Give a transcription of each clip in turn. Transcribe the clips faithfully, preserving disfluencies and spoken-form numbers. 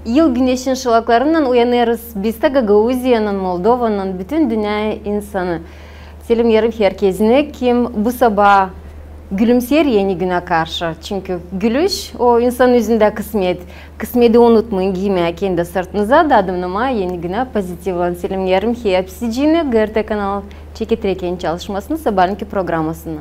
Yıl güneşin şılaklarınnan uyanêrız biz dä Gagauziyanın, Moldovanın, bütün dünnä insanı. Selämneerim herkeznä, kim bu sabaa gülümseer eni günä karşı. Çünkü gülüş, o insanın üzündä kısmet. Kısmeti unutmayın giymää kendi sırtınıza da adımnamaa eni günä pozitivlan. Selämneerim hepsicini, GRT kanal çeketrek eni çalışmasını, sabaalänki programasını.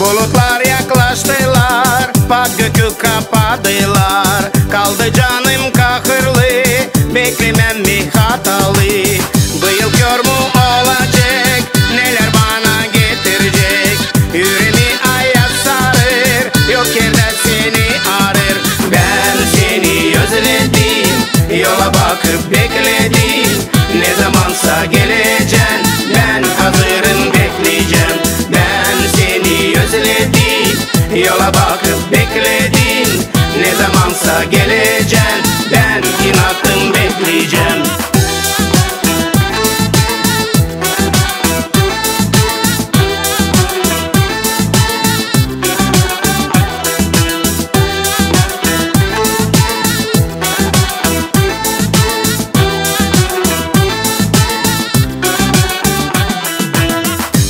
Bulutlar yaklaştılar, pat gökü kapadılar. Kaldı canım kahırlı, beklemem mi hatalı? Bu yıl kör mü olacek, neler bana getirecek? Üreemi ayaz sarêr, yok erdä seni arêr. Bän seni özledim, yola bakıp bekledim. Ne zamansa gelecän, bän hazırım, bekleycäm. Bän seni özledim, yola bakıp bekledim. Ne zamansa gelecän, bän inatım bekleycäm.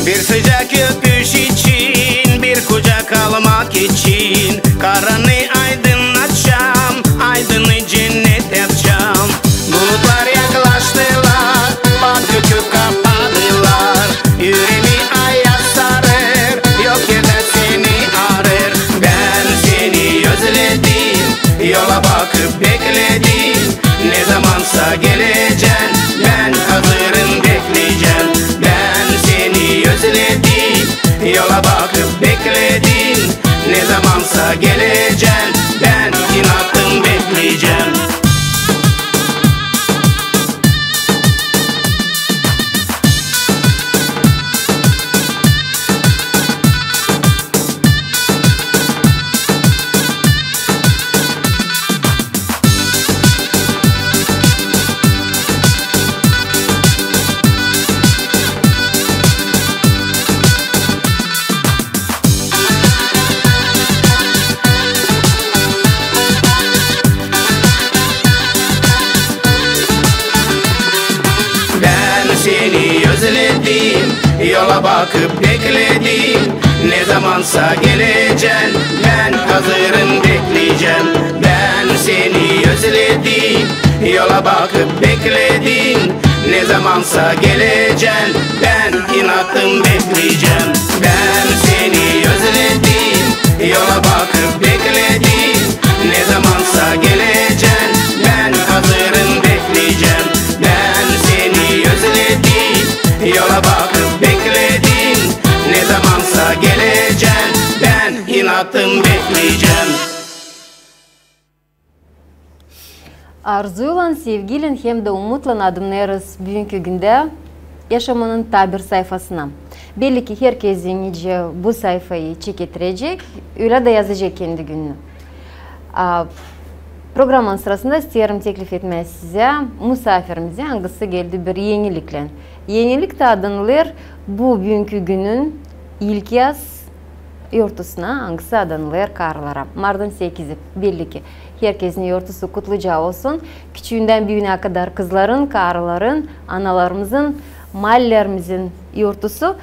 Bir sıcak öpüş için, bir kucak almak için, karanı aydınlatacam, aydını cennet yapacam. Bulutlar yaklaştılar, pat gökü kapadılar. Üreemi ayaz sarêr, yok erdä seni arêr. Bän seni özledim, yola bakıp bekledim. Ne zamansa gelecän, bän hazırım, bekleycäm. Bän seni özledim, yola bakıp bekledim. Ne zamansa gelecän, bän inatım bekleycäm. Bän seni özledim, yola bakıp bekledim. Ne zamansa gelecän, bän hazırım, bekleycäm. Bän seni özledim, yola bakıp bekledim. Ne zamansa gelecän, bän inatım bekleycäm. Bän seni özledim, yola bakıp bekledim. Ne zamansa gelecän, bän hazırım, bekleycäm. Bän seni özledim, yola bakıp bekledim. Ne zamansa gelecän, bän inatım bekleycäm. Arzuylan, sevgiylän hem dä umutlan adımnêêrız büünkü gündä yaşamanın taa bir sayfasına. Belli ki, herkez nicä bu sayfayı çeketirecek, ölä dä yazacek kendi gününü. A, programanın sırasında isteerim teklif etmää sizä musaafirimizi, angısı geldi bir eniliklän. Enilik dä adanılêr bu büünkü günün ilkyaz yortusuna, angısı adanılêr karılara. Martın sekizi, belli ki, herkezin yortusu kutluca olsun. Küçüündän büüyünä kadar kızların, karıların, analarımızın, maalelerimizin yortusu.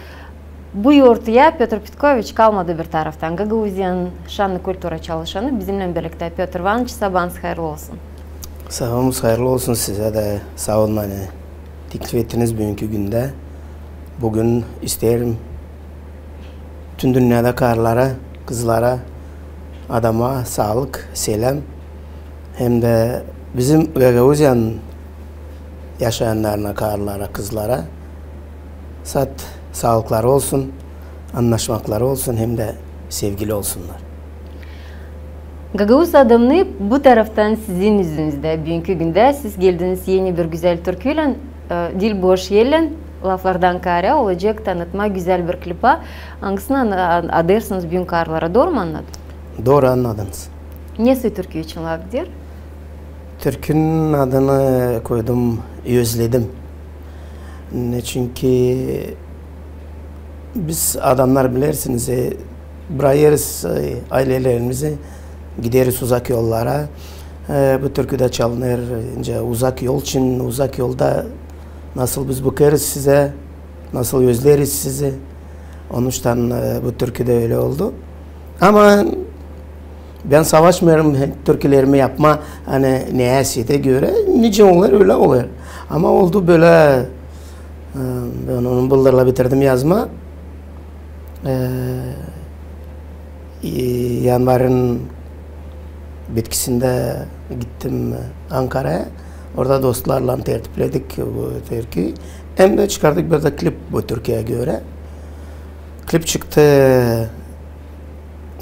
Bu yortuya Pötr Petkoviç kalmadı bir taraftan. Gagauziyanın şannı kultura çalışanı bizimnän birliktä. Pötr İvanıç, sabaansız hayırlı olsun. Sabaansız hayırlı olsun sizä dä. Saa olun, ani teklif ettiniz büünkü gündä. Büün isteerim bütün dünnedä karılara, kızlara adamaa saalık, seläm. Hem dä bizim Gagauziyanın yaşayannarına, karılara, kızlara. Saat saalıkları olsun, annaşmakları olsun, hem dä sevgili olsunnar. Gagauz adamnı bu taraftan sizin üzünüzdä. Büünkü gündä siz geldiniz eni bir gözäl türküylän, e, diil boş ellän, laflardan kaarä olacek tanıtmaa gözäl bir klipä, angısını an-, an-, adêrsınız Büün kaarlara. Dooru mu annadım? Dooru annadınız. Ne soy türkü için lafeer? Türkünün adını koydum Özledim. Neçin ki biz adamnar, bilersiniz, e, brakêrız, e, aylelerimizi, gideriz uzak yollara. E, bu türkü dä çalınêr, nicä uzak yol için, uzak yolda nasıl biz bıkêrız sizä, nasıl özleriz sizi. Onuştan, e, bu türkü dä ölä oldu. Ama bän savaşmêêrım türkülerimi yapmaa, ani neysä dä görä, nicä olêr, ölä olêr. Ama oldu bölä, e, bän onu bıldırla bitirdim yazmaa. E, e, yanvarın bitkisindä gittim Ankaraya. Orada dostlarlan tertipledik bu türküyü. Hem dä çıkardık bir dä klip bu türküyä görä. Klip çıktı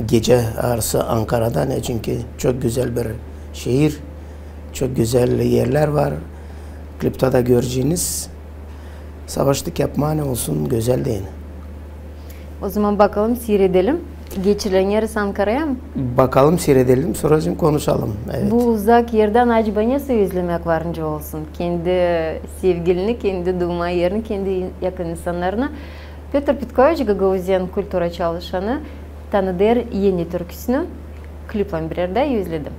gecä arası Ankarada, neçin ki çok gözäl bir şeer, çok gözäl erlär var. Kliptä dä göreceniz. Savaştık yapmaa, ani olsun gözäl deyni. O zaman bakalım, siiredelim. Geçileneriz Ankaraya mı? Bakalım, siiredelim, sora konuşalım. Evet. Bu uzak erdän acaba ne soy özlemäk var nicä olsun? Kendi sevgilini, kendi duuma erini, kendi yakın insannarını. Pötr Petkoviç, Gagauziyanın kultura çalışanı, tanıdêr eni türküsünü kliplän birliktä, Özledim.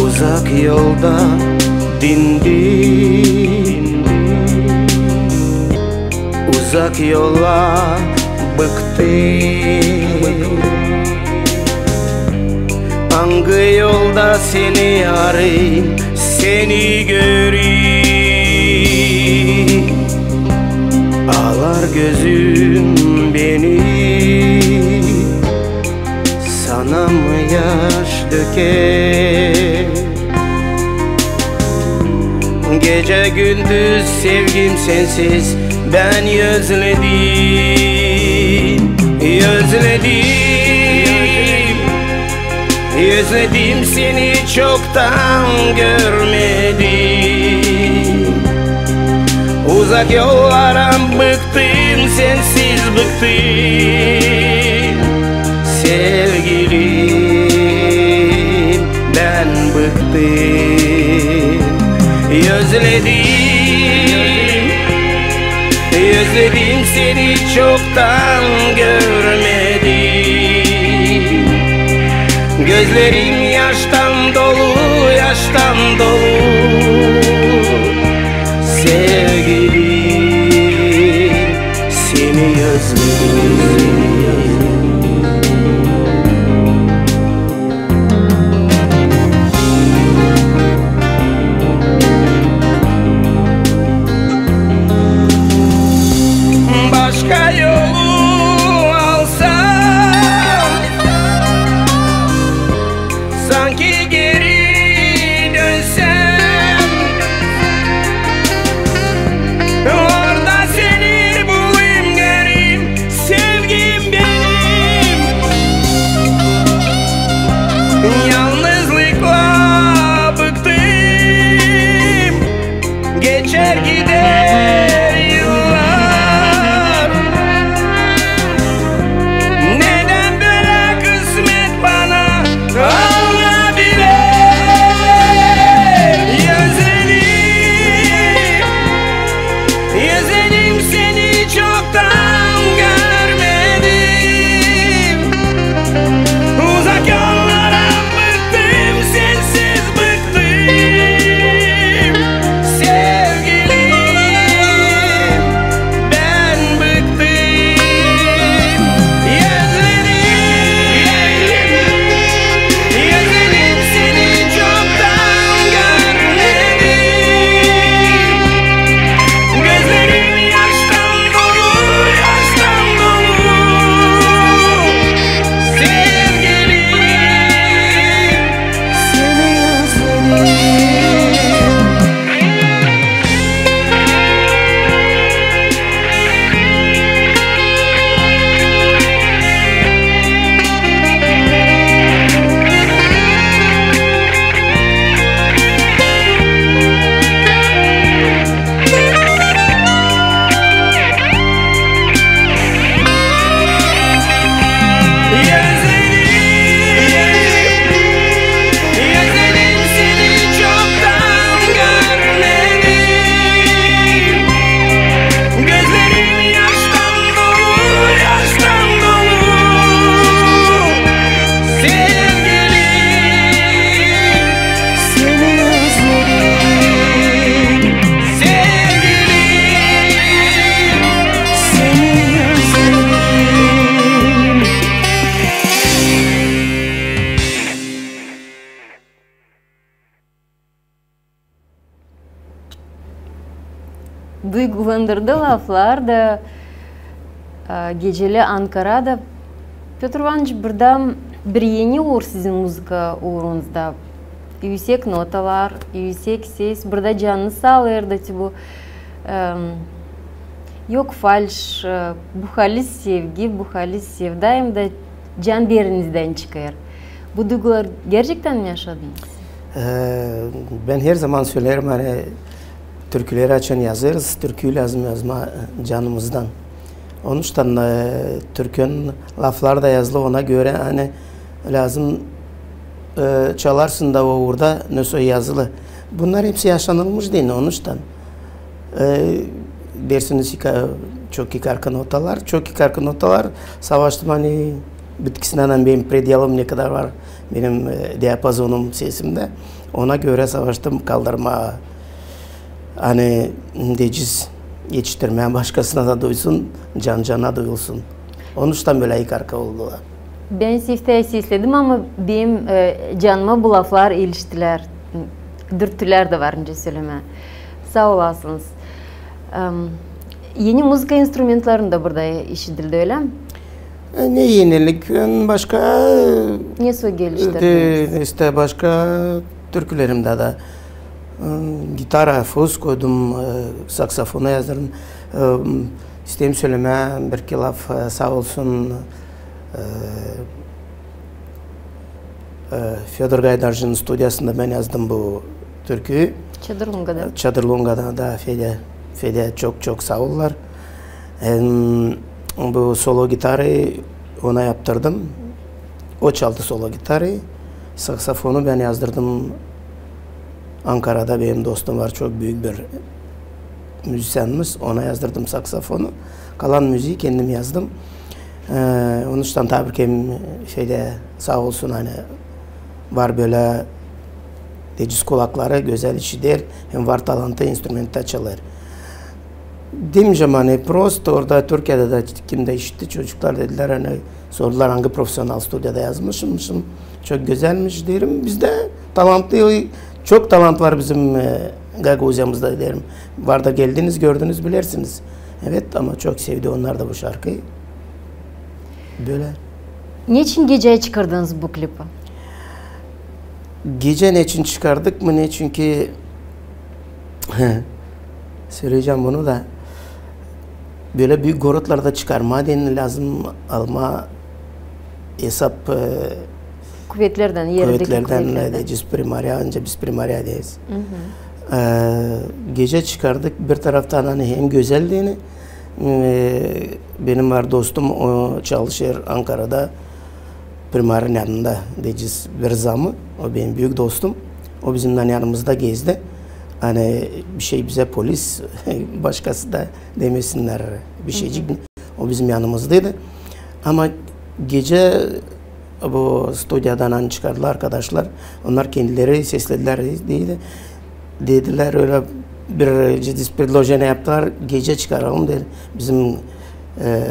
Uzak yolda dindi, uzak yola bıktı. Angı yolda seni arêêrım, seni görüp, ağlar gözüm benim, sana mı yaş döker? Gecä-gündüz sevgim sensiz bän özledim, özledim. Özledim, seni çoktan görmedim. Uzak yollara bıktım, sensiz bıktım. Sevgilim, bän bıktım. Özledim, özledim, seni çoktan görmedim. Gözlerim yaştan dolu, yaştan dolu. Sevgilim, seni özledim. Başka yolu alsam, sanki geri dönsem, orada seni bulayım, göreyim, sevgilim. duygulandırdı laflar da, e, geceli Ankarada. Pötr İvanıç, burada bir eni uur sizin muzıka uurunuzda. Üüsek notalar, üüsek ses. Burada canınız saalêêr da, te bu, em, yok falş, e, bu halis sevgi, bu halis sevda, hem dä can derinizdän çıkêr. Bu duyguları gerçektän mi yaşadınız? E, bän herzaman söleerim, ani türküleri açan yazêrız, türküyü lääzım yazmaa, e, canımızdan. Onuştan, e, türkünün lafları da yazılı ona görä, ani lääzım, e, çalarsın da o uurda, nesoy yazılı. Bunnar hepsi yaşanılmış deyni, onuştan. E, deersiniz, çok ikarka notalar, çok ikarka notalar. Savaştım, ani bitkisinä, ani benim predelım ne kadar var, benim, e, diapazonum sesimdä. Ona görä savaştım kaldırmaa, ani, deyeciz, etiştirmää başkasına da duysun, can-cana duyulsun. Onuştan bölä ikarka oldular. Bän siftää sesledim, ama benim, e, canıma bu laflar iliştilär, dürttülär dä var nicä sölemää. Saa olasınız. Em, eni muzıka instrumentleri dä burada işidildi, ölä mi? E, ne enilik, e, başka, e, nesoy geliştirdiniz? De, işte, başka türkülerimdä dä, e, gitara, fuz koydum, e, saksofona yazdırdım. E, isteerim sölemää bir-iki laf, e, saa olsun, e, e, Födor Gaydarcının studiyasında bän yazdım bu türküyü. Çadırlungada. Çadırlungada da Fedä, Fedä çok-çok saa ollar. Em, bu solo gitarayı ona yaptırdım. O çaldı solo gitarayı. Saksofonu bän yazdırdım. Ankarada benim dostum var, çok büük bir müzisyenimiz. Ona yazdırdım saksofonu. Kalan müziği kendim yazdım. E, onuştan tabii ki hem şeydä saa olsun, ani var bölä, deyeciz, kulakları gözäl işider, hem var talantı, instrumentta çalêr. Demeyecäm, ani prosto orada Türkiyedä dä kim dä işitti, çocuklar dedilär, ani sordular, angı profesional studiyada yazmışım. Çok gözälmiş, deerim. Bizdä talantlı, çok talant var bizim, e, Gagauziyamızda, deerim. Var da geldiniz, gördünüz, bilersiniz. Evet, ama çok sevdi onnar da bu şarkıyı. Bölä. Neçin gecä çıkardınız bu klipi? Gecä neçin çıkardık mı? Ne, çünkü söleyecäm bunu da, bölä büük gorodlarda çıkarmaa deyni lääzım almaa esap, e, kuvetlerdän, erdeki kuvetlerdän, kuvetlerdän. Deyeciz, primariya, ancak biz primariya deyeriz. E, gecä çıkardık, bir taraftan, ani hem gözäl deyni, e, benim var dostum, o çalışêr Ankarada, primarın yanında, deyeciz, bir zamı, o benim büük dostum. O bizimnän yanımızda gezdi. Ani bir şey bizä polis, başkası da demesinnär bir şeycik. O bizim yanımızdaydı. Ama gecä bu studiyadan, ani çıkardılar arkadaşlar, onnar kendileri sesledilär deyni. Dedilär, ölä bir ciddi predlojeniye yaptılar, gecä çıkaralım deyni. Bizim, e,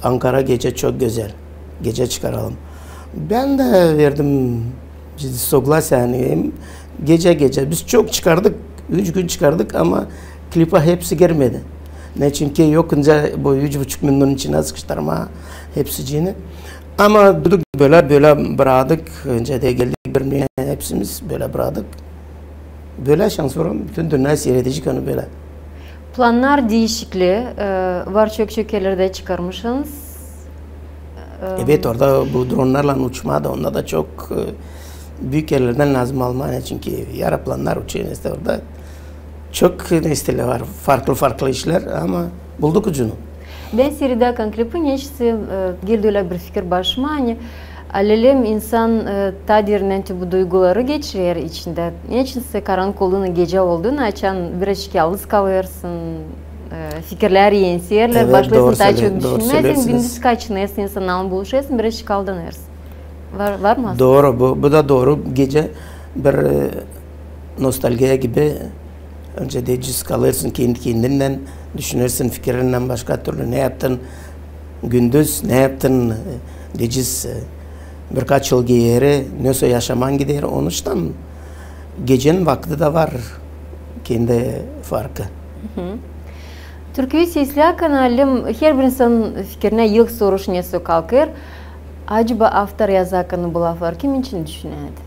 Ankara gecä çok gözäl. Gecä çıkaralım. Bän dä verdim ciddi soglasiyä, ani gecä, gecä. Biz çok çıkardık, üç gün çıkardık, ama klipa hepsi girmedi. Ne, çünkü yok nicä bu üç buçuk minutun içinä sıkıştırmaa hepsicini. Ama durduk bölä, bölä braktık, öncä dä geldik bir hepsimiz bölä braktık. Bölä şansora bütün dünnä siiredecek onu bölä. Plannar diişikli, e, var çok-çok erlerdä çıkarmışsınız. E, evet, orada bu dronnarlan uçmaa da, onda da çok, e, büük erlerdän lääzım almaa, çünkü yarı plannar uçêr, işte orada çok, e, isteklär var, farklı-farklı işlär, ama bulduk ucunu. Bän siiredärkän klipi, neçinsä, e, geldi ölä bir fikir başıma, ani alelem insan, e, taa derindän te bu duyguları geçirer içindä. Neçinsä karankoluuna gecä olduuna, açan birazcık yalnız kalêrsın, e, fikirlär enserlär, başlêêrsın taa çok düşünmää, hem gündüz kaçınêrsın, insannarlan buluşêrsın, birazcık aldanêrsın. Var, var mı? Dooru, bu, bu da dooru. Gecä bir, e, nostalgiya gibi, öncä deyeciz, kalêrsın kendi-kendinnän, düşünersin fikirlerinnän başka türlü, ne yaptın gündüz, ne yaptın, e, deyeciz, e, birkaç yıl geeri, nesoy yaşaman gider, onuştan gecenin vakti da var kendi farkı. Hı hı. Türküyü seslärkän, alem, herbir insanın fikirinä ilk soruş nesoy kalkêr: acaba avtor yazarkan bu lafları kimin için düşünärdi?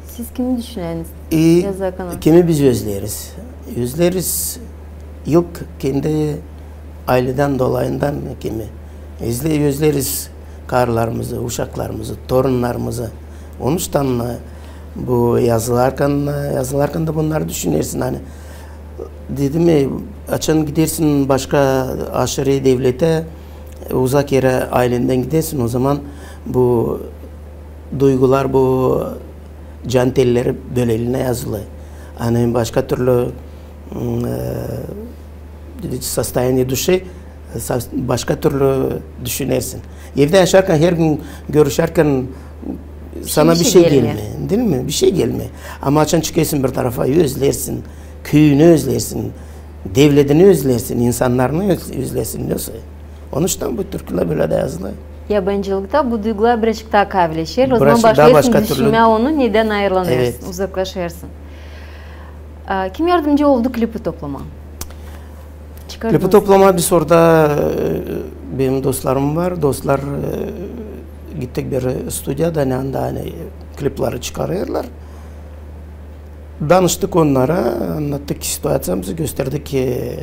Siz kimi düşünärdiniz? E, yazarkan? Kimi biz özleeriz? Özleeriz ilk kendi ayledän dolayından kimi. Özle-, özleeriz karılarımızı, uşaklarımızı, torunnarımızı. Onuştan, e, bu yazılarkan, e, yazılarkan da bunnarı düşünersin. Ani, dedim, e, açan gidersin başka aşırı devletä, e, uzak erä aylendän gidersin, o zaman bu duygular, bu can telleri böleliinä yazılı. Ani başka türlü, m, e, sostoyaniye duşi, sa-, başka türlü düşünersin. Evdä yaşarkan, her gün görüşärkän sana bir şey gelmeer, diil mi? Bir şey gelmeer. Ama açan çıkêrsın bir tarafa, özlersin, küüyünü özlersin, devletini özlersin, insannarını öz-, özlersin, nesoy. Onuştan bu türkülär bölä dä yazılı. Yabancılıkta bu duygular birazcık taa kaavileşer, o zaman başlêêrsın düşünmää onu, nedän ayırlanêrsın, uzaklaşêrsın. A, kim yardımcı oldu klipi toplamaa? Klipi toplamaa biz orada, e, benim dostlarım var. Dostlar, e, gittik bir studiyada, ani anda, ani, klipleri çıkarêrlar. Danıştık onnara, annattık situaţiyamızı, gösterdik, e,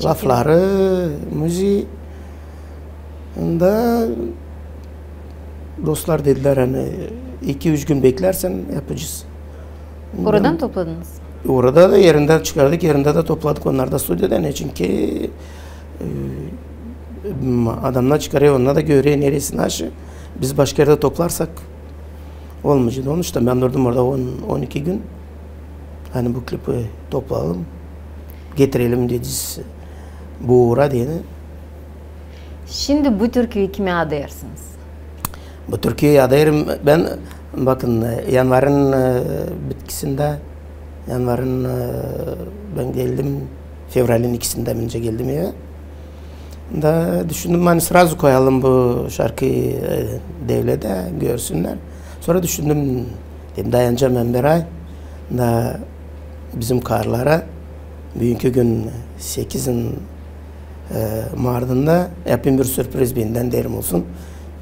lafları, müziyi. Onda dostlar dedilär, ani, iki-üç gün beklärsin, yapacez. Oradan topladınız? Orada da erindä çıkardık, erindä dä topladık, onnar da studiyada. Neçinki, e, m, adamnar çıkarêr, onnar da görer, neresi naşı. Biz başka erdä toplarsak, olmayacek. Onuştan bän durdum orada on, on iki gün. Ani bu klipi toplayalım, getirelim dediyz bu uura deyni. Şindi bu türküyü kimä adêêrsınız? Bu türküyü adêêrım bän, bakın, e, yanvarın, e, bitkisindä, yanvarın, e, bän geldim, fevralin ikisindä bän geldim evä. Da düşündüm, ani srazu koyalım bu şarkıyı, e, devletä, görsünnär. Sora düşündüm, dedim, dayanacam bän bir ay. Da bizim karılara büünkü gün sekizin, e, martında yapayım bir sürpriz, bendän derim olsun.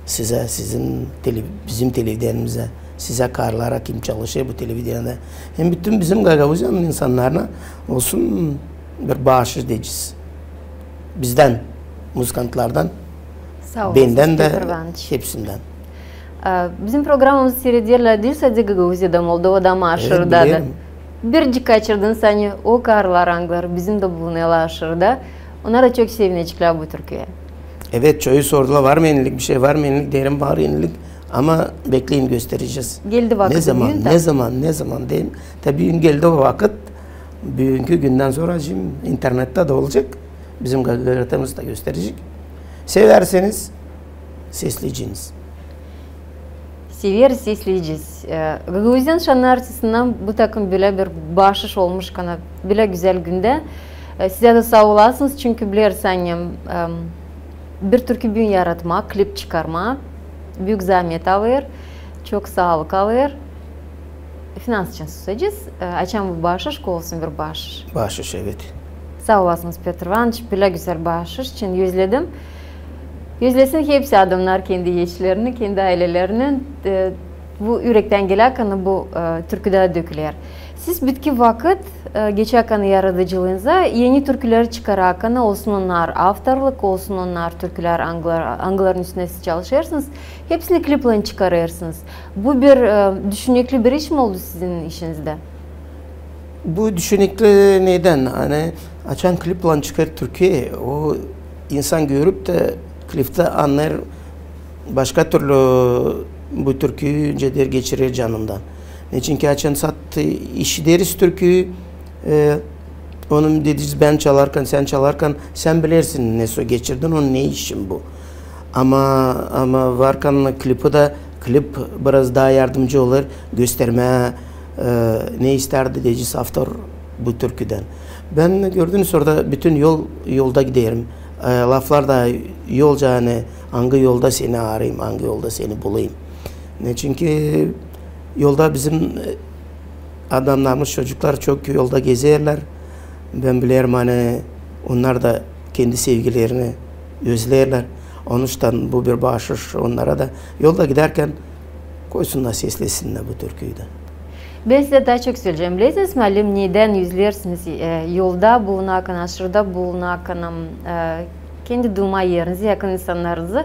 Sizä, sizin tele-, bizim televidenimizä, sizä, karılara, kim çalışêr bu televidenedä. Hem bütün bizim Gagauziyanın insannarına olsun bir baaşış deyecez. Bizdän, muzıkantlardan, bendän dä hepsindän. E, bizim programamızı siirederlär diil sade Gagauziyada, Moldovada, ama aşırıda da. Biricik kaçırdınız, ani o karılar, angıları bizim dä bulunêrlar aşırıda. Onnar da çok sevineceklär bu türküyä. Evet, çoyu sordular, var mı enilik, bir şey var mı enilik, deerim, var enilik, ama bekleyin, gösterecez. Geldi vakıt. Ne zaman, ne zaman, ne zaman deyim. Tabii, büün geldi o vakıt. Büünkü gündän sora internettä dä olacek. Bizim gazetamız da gösterecek. Sevärseniz, sesleyeceniz. Severiz, sesleyecez. E, Gagauziyanın şannı artistından bu takım bölä bir baaşış olmuş kana, bölä gözäl gündä. E, sizä dä saa olasınız, çünkü bileriz, ani, em, bir türkü büün yaratmaa, klip çıkarmaa büük zaamet alêr, çok saalık alêr. Finans için susacez. E, açan bu baaşış, olsun bir baaşış. Baaşış, evet. Saa olasınız, Pötr İvanıç, bölä gözäl baaşış için. Özledim. Özlesin hepsi adamnar kendi eşlerini, kendi aylelerini. E, bu ürektän gelärkan bu, e, türküdä döküler. Siz bitki vakıt, e, geçärkan yaradıcılıınıza, eni türküleri çıkararkan, olsun onnar avtorluk, olsun onnar türkülär, angılar-, angıların üstündä siz çalışêrsınız, hepsini kliplän çıkarêrsınız. Bu bir, e, düşünekli bir iş mi oldu sizin işinizdä? Bu düşünekli nedän? Ani açan kliplän çıkêr türkü, o insan görüp tä kliptä annêêr, başka türlü bu türküyü öncä der geçirer canından. Neçinki açan saat işideriz türküyü, e, onu dediyz, bän çalarkan, sän çalarkan, sän bilersin, nesoy geçirdin onu, ne işin bu. Ama, ama varkan klipi dä, klip biraz taa yardımcı olêr göstermää, e, ne istärdi deyecez avtor bu türküdän. Bän, gördünüz, orada bütün yol, yolda giderim. E, laflar da yolca, ani angı yolda seni arayım, angı yolda seni bulayım. Neçinki yolda bizim, e, adamnarımız, çocuklar çok yolda gezerlär. Bän bilerim, ani onnar da kendi sevgilerini özleerlär. Onuştan bu bir baaşış onnara da, yolda gidärkän koysunnar, seslesinnär bu türküyü dä. Bän sizä taa çok söleyecäm. Bilersiniz mi, alem, nedän özleersiniz, e, yolda bulunarkan, aşırıda bulunarkan, e, kendi duuma erinizi, yakın insannarınızı?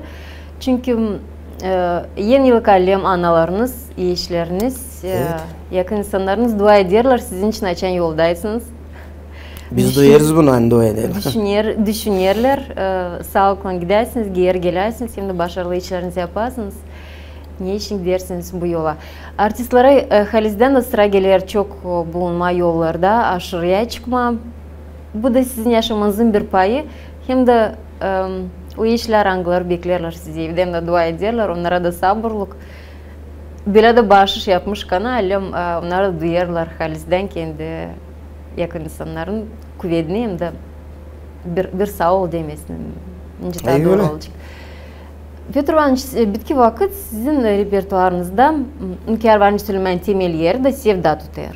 Çünkü, e, en ilk alem analarınız, eşleriniz, e, yakın insannarınız dua ederlär sizin için, açan yoldaysınız. Biz duyêrız bunu, ani dua ederlär. Düşüner, düşünerlär, e, saalıklan gidärsiniz, geeri gelärsiniz, hem dä başarılı işlerinizi yaparsınız. Ne için gidersiniz bu yola? Artistlere, e, halizdän dä sıra geler çok, e, bulunmaa yollarda, aşırıya çıkmaa. Bu da sizin yaşamanızın bir payı. Hem dä, e, o eşlär, angıları beklerlär sizi evdä hem dä dua ederlär, onnara da sabırlık. Bölä dä baaşış yapmışkana, alem, e, onnar da duyêrlar halizdän kendi yakın insannarın kuvedini hem dä bir, bir saa ol demesini. Nicä taa dooru olacek. Pötr İvanıç, e, bitki vakıt sizin, e, repertuarınızda, m, Ünkär İvanıç Süleyman temel eri dä Sevda tutêr.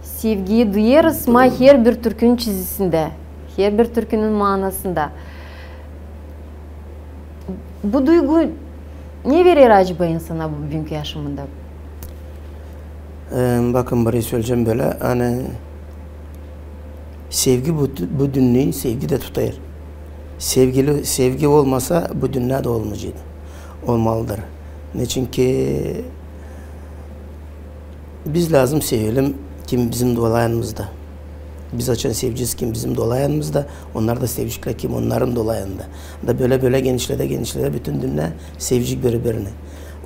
Sevgiyi duyêrız, ma herbir türkünün çizisindä, herbir türkünün maanasında. Bu duygu ne verer acaba insana bu büünkü yaşamında? E, bakın, bir iş söleyecäm bölä, ani sevgi bu, bu dünneyä, sevgi dä tutêr. Sevgili, sevgi olmasa, bu dünnä dä olmayaceydı. Olmalıdır. Neçin ki biz lääzım sevelim, kim bizim dolayanımızda. Biz açan sevecez, kim bizim dolayanımızda, onnar da seveceklär, kim onnarın dolayanında. Da bölä-bölä genişledä-genişledä bütün dünnä sevecek biri-birini.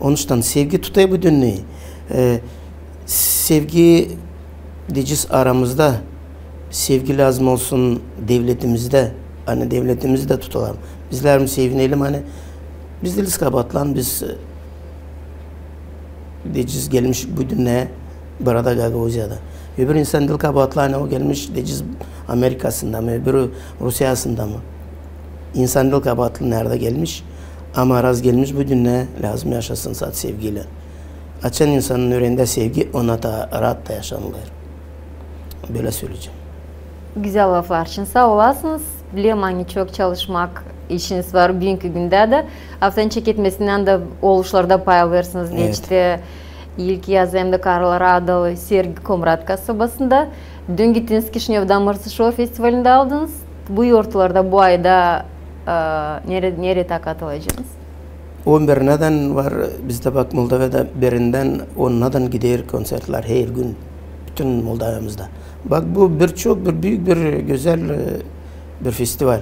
Onuştan sevgi tutêr bu dünneyi. E, sevgi deyecez aramızda, sevgi lääzım olsun devletimizdä, ani devletimizi dä tutalım. Biz lääzım sevinelim, ani biz diiliz kabaatlan, biz, e, deyecez, gelmiş bu dünneyä, burada Gagauziyada. Öbür insan diil kabaatlan, ani o gelmiş, deyecez, Amerikasında mı, öbürü Rusiyasında mı. İnsan diil kabaatlan, neredä gelmiş. Ama raz gelmiş bu dünneyä, lääzım yaşasın sade sevgiylän. Açan insanın üreendä sevgi, ona taa raat da yaşanılêr. Bölä söleyecäm. Gözäl laflar için saa olasınız. Bilerim, ani çok çalışmak işiniz var büünkü gündä dä. Aftanın çeketmesindän dä oluşlarda pay alêrsınız. Evet. Geçti ilkyazı hem dä karlara adalı sergi Komrat kasabasında. Dün gittiniz Kişinövda Mırsı Şou festivalında aldınız. Bu yortularda, bu ayda, e, nere-, nereyi taa katılacınız? On birinä dän var bizdä, bak, Moldovada birindän onuna dän gider konsertlär her gün bütün Moldovamızda. Bak, bu bir çok bir büük bir gözäl, e, bir festival.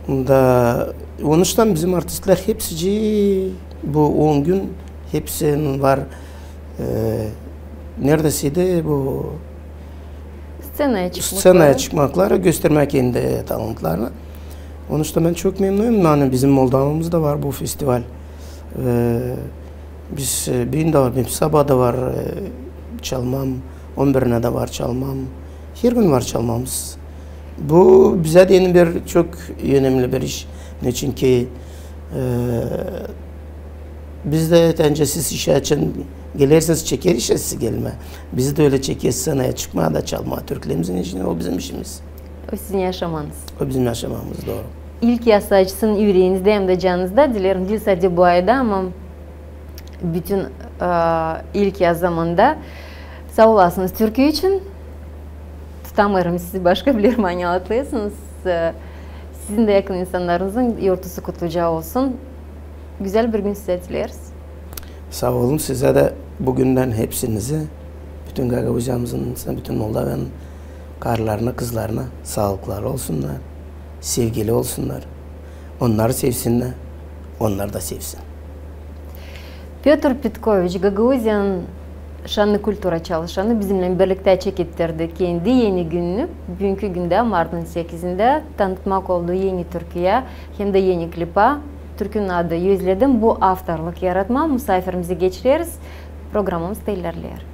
Da onuştan bizim artistlär hepsicii bu on gün hepsinin var, e, neredäsä dä bu sţenaya çıkmakları, göstermää kendi talantlarını. Onuştan bän çok memnunum, ani bizim Moldovamızda var bu festival. E, biz, e, büün dä var, benim sabaa da var, e, çalmam, on birinä dä var çalmam. Her gün var çalmamız. Bu bizä deyni bir çok önemli bir iş. Neçin ki, e, biz dä, täncä siz işä açan gelersiniz, çeker işä sizi gelmää. Bizi dä ölä çeker sţenaya çıkmaa da çalmaa türkülerimizin işini, o bizim işimiz. O sizin yaşamanız. O bizim yaşamamız, dooru. İlk yasa açsın üreenizdä hem dä canınızda, dilerim, diil sade bu ayda, ama bütün, e, ilkyaz zamanda. Saa olasınız türkü için. Tutamêêrım sizi başka, bilerim, ani ağlayarsınız. E, sizin dä yakın insannarınızın yortusu kutluca olsun. Gözäl bir gün sizä dileriz. Saa olun, sizä dä bugündän hepsinizi, bütün Gagauziyamızın, bütün Moldaviyanın karılarına, kızlarına saalıkları olsunnar, sevgili olsunnar, onnarı sevsinnär, onnar da sevsin. Pötr Petkoviç, Gagauziyanın şannı kultura çalışanı, bizimnän birliktä çekettirdi kendi eni gününü, büünkü gündä, martın sekizindä, tanıtmak oldu eni türküyä hem dä eni klipä. Türkünün adı "Özledim". Bu avtorluk yaratma. Musaafirimizi geçireriz. Programamız da ilerleer.